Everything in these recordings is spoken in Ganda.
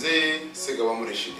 Nze Segawa Mureshid.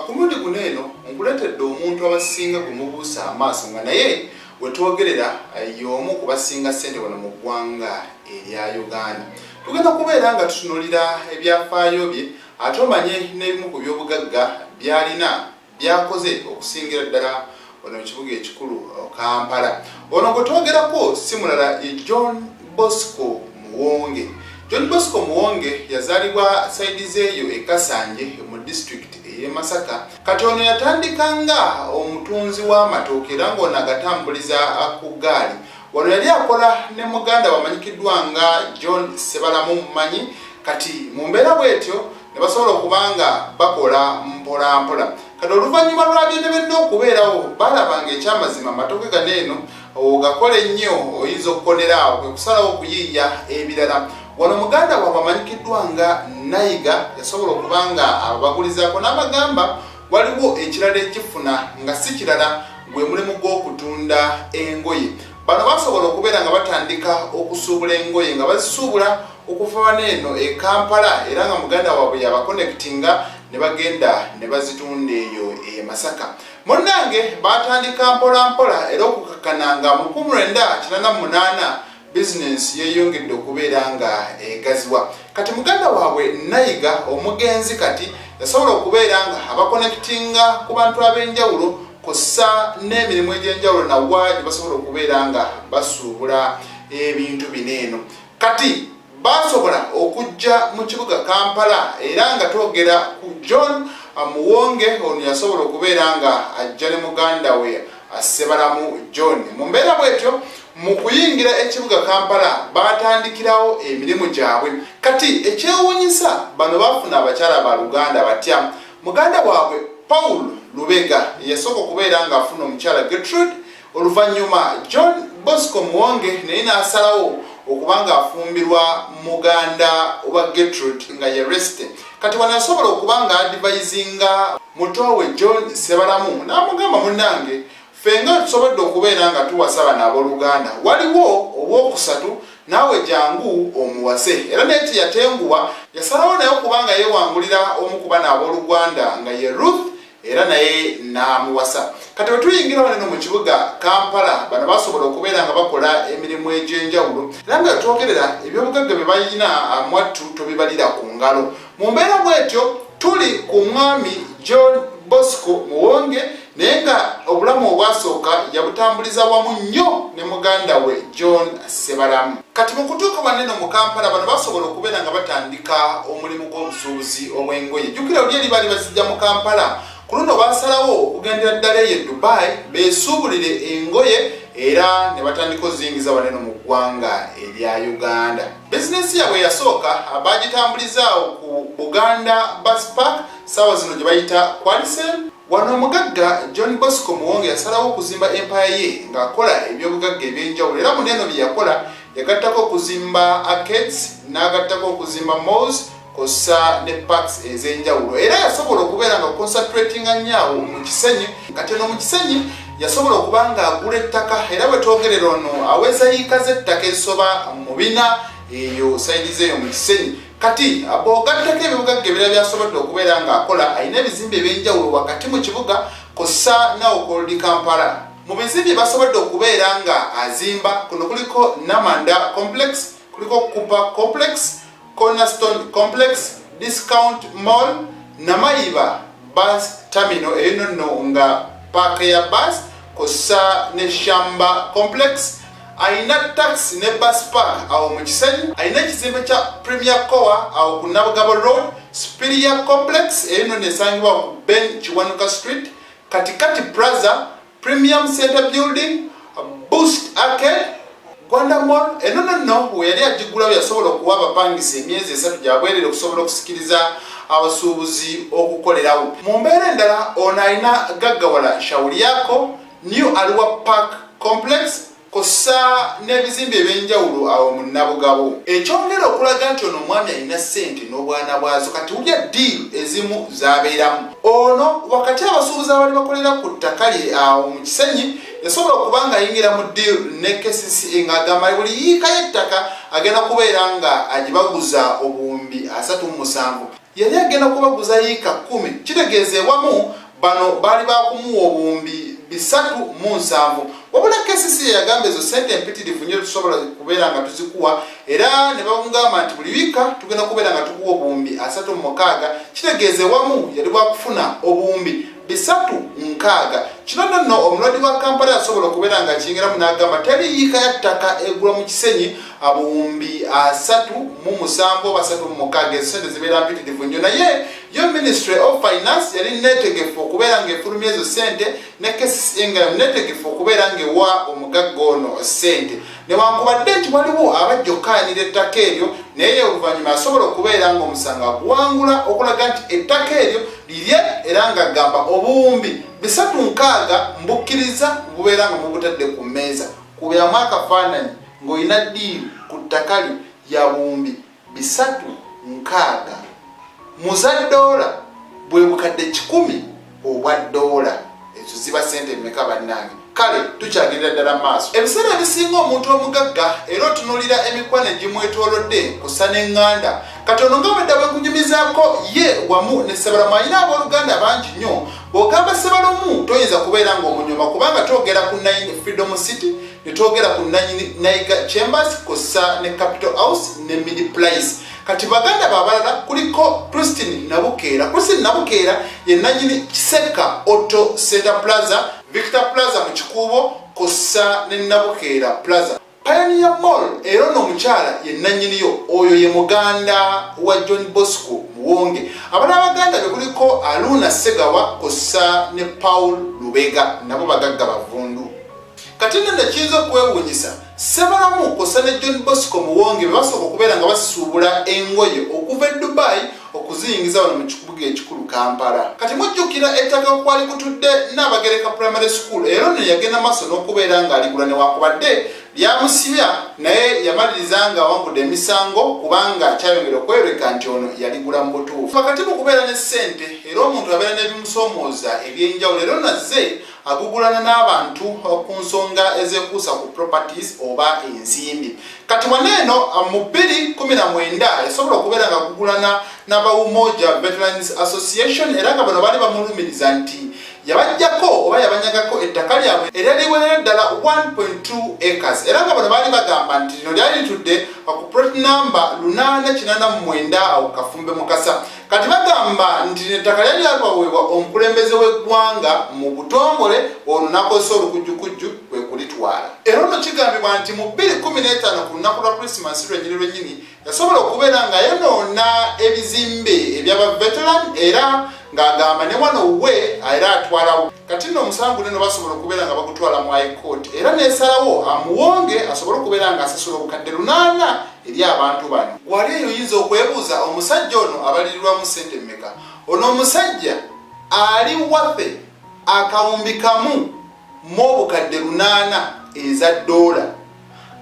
Ku mulundi guno eno nkuleetedde omuntu abasinga gwe mubuusa amaaso, nga naye wetwogerera y'omu ku basinga ssente wano mu ggwanga erya Uganda. Tugenda kubeera nga tutunulira ebyafaayo bye, ate omanye n'ebimu ku byobugagga by'alina, byakoze okusingira ddala wano mu kibuga ekikulu Kampala. Ono gwe twogerako si mulala, ye John Bosco Muwonge. John Bosco Muwonge yazaalibwa side z'eyo e Kasanje mu disitulikiti ey'e Masaka. Kati ono yatandika nga omutunzi w'amatooke, era ng'ono agatambuliza ku ggaali. Wano yali akola ne muganda wamanyikiddwa nga John Sebalamu Mumanyi. Kati mu mbeera bw'etyo ne basobola okuba nga bakola mpola mpola. Kati oluvannyuma lwa byonna byonna okubeerawo, balaba nga ekyamazima amatooke gano eno ogakola ennyo oyinza okukonera awo, kwe kusalawo okuyiiya ebirala. Wano muganda waabwe amanyikiddwa nga Nayiga yasobola okuba nga ababagulizaako n'abagamba waliwo ekirala ekifuna, nga si kirala gwe mulimu gw'okutunda engoye. Bano basobola okubeera nga batandika okusuubula engoye, nga bazisuubula okuva wano eno e Kampala, era nga muganda waabwe yabakonectinga ne bagenda ne bazitunda eyo e Masaka. Munnange, batandika mpola mpola, era okukakkana nga mu 1988 bizinensi yeeyongedde okubeera nga egaziwa. Kati muganda waabwe Nayiga omugenzi kati yasobola okubeera nga abakonectinga ku bantu ab'enjawulo, kw'ossa n'emirimu egy'enjawulo, nawa gye basobola okubeera nga basuubula ebintu bino eno. Kati basobola okujja mu kibuga Kampala, era nga twogera ku John Muwonge. Ono yasobola okubeera nga ajja ne muganda we Sebalamu John. Mu mbeera bwetyo, mu kuyingira ekibuga Kampala, batandikirawo emirimu gyabwe. Kati ekyewuunyisa, bano bafuna abakyala ba Luganda batya? Muganda waabwe Paul Lubega yasooka okubeera ng'afuna omukyala Gertrude. Oluvannyuma John Bosco Muwonge naye n'asalawo okuba ng'afumbirwa muganda wa Gertrude, nga ye Reste. Kati wano yasobola okuba nga advisinga muto we John Sebalamu n'amugamba, "Munnange, ffe nga tusobodde okubeera nga tuwasa bano abooluganda, waliwo owookusatu, naawe jangu omuwase." Era naye teyatenguwa, yasalawo naye okuba nga yeewangulira omu ku bano abooluganda, nga ye Ruth, era naye n'amuwasa. Kati bwe tuyingira wano mu kibuga Kampala, bano basobola okubeera nga bakola emirimu egy'enjawulo, era nga twogerera ebyobugagga bye balina, mwattu tobibalira ku ngalo. Mu mbeera bwetyo tuli ku mwami John Bosco Muwonge, naye nga obulamu obwasooka yabutambuliza wamu nnyo ne muganda we John Sebalamu. Kati mu kutuuka waneno mu Kampala, bano basobola okubeera nga batandika omulimu gw'obusuubuzi obw'engoye. Jjukira oli eri baali bazijja mu Kampala, ku luno basalawo okugendera ddala eyo e Dubai beesuubulire engoye, era ne batandika oziyingiza waneno mu ggwanga erya Uganda. Bizinensi yaabwe yasooka bagitambulizaawo ku Buganda Bus Park, saawa zino gye bayita Qualicel. Wano omugagga John Bosco Muwonge yasalawo okuzimba empire ye ng'akola ebyobugagga ebyenjawulo, era muneeno bye yakola yagattako okuzimba arcades, n'agattako okuzimba malls, kw'ossa ne parks ez'enjawulo. Era yasobola okubeera nga concentratinga nnyo awo mu Kisenyi. Kati eno mu Kisenyi yasobola okuba nga agula ettaka, era bwe twogerera ono aweza yiika z'ettaka ezisoba mu 400 eyo side zeeyo mu Kisenyi. Kati bw'ogattako ebibugagga ebirala byasobodde okubeera ng'akola, alina ebizimbe ebyenjawulo wakati mu kibuga, kw'ossa nawo ku Old Kampala. Mu bizimbe basobodde okubeera nga azimba, kuno kuliko Namanda Complex, kuliko Cooper Complex, Cornerstone Complex, Discount Mall, Namayiba Bus Terminal, eyo nno nga paaka ya bus, kw'ossa ne Shamba Complex. Ayina taxi ne bus park awo mu Kisenyi. Ayina ekizimbe kya Premier Coa awo ku Nabugabo Road, Superior Complex, eyo nno nesangibwa ku Ben Kiwanuka Street, Katikati Plaza, Premium Center Building, Boost Arcade, Gwanda Mall. Eno nno we yali agigulawo, yasobola okuwa abapangisa emyezi 3 gyabwerere okusobola okusikiriza abasuubuzi okukolerawo. Mu mbeera endala, ono alina Gaggawala Shawuliyako, New Aliwa Park Complex, kw'ossa n'ebizimbe ebyenjawulo awo mu Nabugabo. Ekyongera okulaga nti ono omwami alina ssente n'obwana bwazo, kati wulya deal ezimu zabeeramu. Ono wakati abasuubuzi abali bakolera ku ttaka lye awo mu Kisenyi, yasobola okuba nga ayingira mu deal ne KCCA, ng'agamba buli yiika y'ettaka agenda kubeera nga agibaguza 37,000. Yali agenda kubaguza yiika 10, kitegeeza ewamu bano baali bakumuwa obuwumbi 370. Wabula KCCA yagamba ezo ssente empitirivu nnyo, tusobola kubeera nga tuzikuwa, era ne bamugamba nti buli wiika tugenda kubeera nga tukuwa obuwumbi 36, kitegeeza ewamu yali bwakufuna obuwumbi 360. Kino nno nno omulodi wa Kampala yasobola okubeera nga akiyingiramu n'agamba teri yiika ya ttaka egulwa mu Kisenyi abuwumbi 37 oba 36, ezo ssente zibeera mpitirivu nnyo. Naye yo Ministry of Finance yali neetegefu okubeera ng'efulumya ezo ssente, ne KCCA nga neetegefu okubeera ng'ewa omugagga ono ssente, newankubadde nti waliwo abajja okukayanira ettaka eryo, naye oluvannyuma asobola okubeera ng'omusango aguwangula okulaga nti ettaka eryo lirye, era ng'agamba obuwumbi 360 mbukkiriza bubeera nga mubutadde ku mmeeza. Kubyamu akafaananyi ng'olina ddiiru ku ttaka lyo ya buwumbi 360 mu za ddoola, bwe bukadde 100 obwa ddoola. Ezo ziba ssente mmeka bannange? Kale tukyagirira ddala mu maaso. Ebiseera ebisinga omuntu omugagga era otunuulira emikwano egimwetoolodde kussa n'eŋŋanda. Kati ono nga bwedda bwe nkunyumizaako, ye wamu ne Ssebalamu alina abooluganda bangi nnyo. Bw'ogamba Ssebalamu toyinza kubeera ng'omunyoma, kubanga twogera ku Nine Freedom City, ne twogera ku Nine Niger Chambers, kussa ne Capital House ne Mini Place. Kati baganda babalala kuliko Christine Nabukeera. Christine Nabukeera ye nanyini Kiseka Auto Center Plaza, Victor Plaza mu Kikuubo, kussa ne Nabukeera Plaza, Pioneer Mall, era ono omukyala ye nannyiniyo. Oyo ye muganda wa John Bosco Muwonge. Abalala baganda be kuliko Aluna Segawa kussa ne Paul Lubega, nabo bagagga bavundu. Kati nno nekiyinza okwewuunyisa, Ssebalamu kw'ossa ne John Bosco Muwonge be basooka okubeera nga basuubula engoye okuva e Dubai okuziyingiza wano mu kibuga ekikulu Kampala. Kati mujjukira ettaka okwali kutudde Nnaabagereka Primary School, era ono yagenda maaso n'okubeera ng'aligula newankubadde lyamusibya, naye yamaliriza ng'awangudde emisango kubanga kyayongera okweyoleka nti ono yaligula mu butuufu. Wakati mu kubeera ne ssente, era omuntu abeera n'ebimusoomooza eby'enjawulo, era ono azze agugulana n'abantu ku nsonga ezeekuusa ku properties oba ensimbi. Kati wano eno mu 2019 esobola okubeera nga agugulana n'abawumoja Veterans Association, era nga bano baali bamulumiriza nti yabajjako oba yabanyagako ettaka lyabwe eryaliwerera ddala 1.2 acres, era nga bano baali bagamba nti lino lyali litudde ku plot number 889 awo Kafumbe Mukasa. Kati bagamba nti ettaka lyali lyabaweebwa omukulembeze w'eggwanga mu butongole, ono n'akozesa olukujjukujju kwe kulitwala. Era ono kigambibwa nti mu 2015 ku lunaku lwa Christmas lwennyini lwennyini yasobola okubeera nga yonoona ebizimbe ebyaba veteran, era ng'agamba ne wano we era atwalawo. Kati nno omusango guno basobola okubeera nga bagutwala mu High Court, era n'esalawo amuwonge asobole okubeera nga asasula obukadde 800 eri abantu bano. Wali eyo oyinza okwebuuza omusajja ono abalirirwamu ssente mmeka. Ono omusajja ali wafe akawumbi kamu mu obukadde 800 eza ddoola.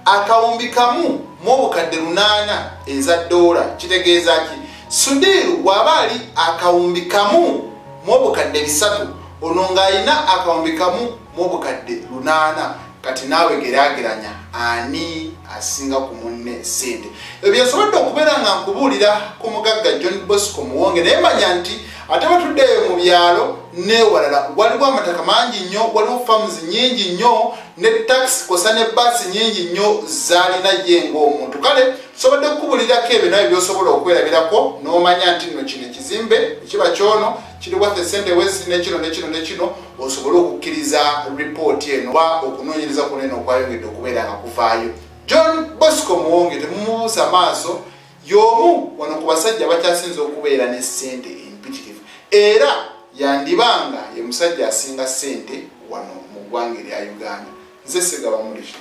Akawumbi kamu mu obukadde 800 eza ddoola kitegeeza ki? Sudiiru bw'aba ali akawumbi kamu mu obukadde 300, ono ng'alina akawumbi kamu mu obukadde 800. Kati naawe geraageranya ani asinga ku munne ssente. Ebyo byensobodde okubeera nga nkubuulira ku mugagga John Bosco Muwonge, naye manya nti ate bwe tuddeeyo mu byalo n'ewalala waliwo amataka mangi nnyo, waliwo farms nnyingi nnyo ne taxi kosa ne baasi nnyingi nnyo z'alina ye ng'omuntu. Kale tusobodde kukubulirako ebyo nawe by'osobola okwerabirako n'omanya nti nno kino ekizimbe ekiba kyono kiri worth sente wezi ne kino ne kino ne kino, osobole okukkiriza ripooti eno oba okunoonyereza kuno eno okwayongedde okubeera nga kuvaayo. John Bosco Muwonge temumubuusa maaso, y'omu wano ku basajja abakyasinze okubeera ne ssente empitirivu, era yandibanga ye musajja asinga ssente wano mu ggwanga erya Uganda. Nze Ssegawa Murishid.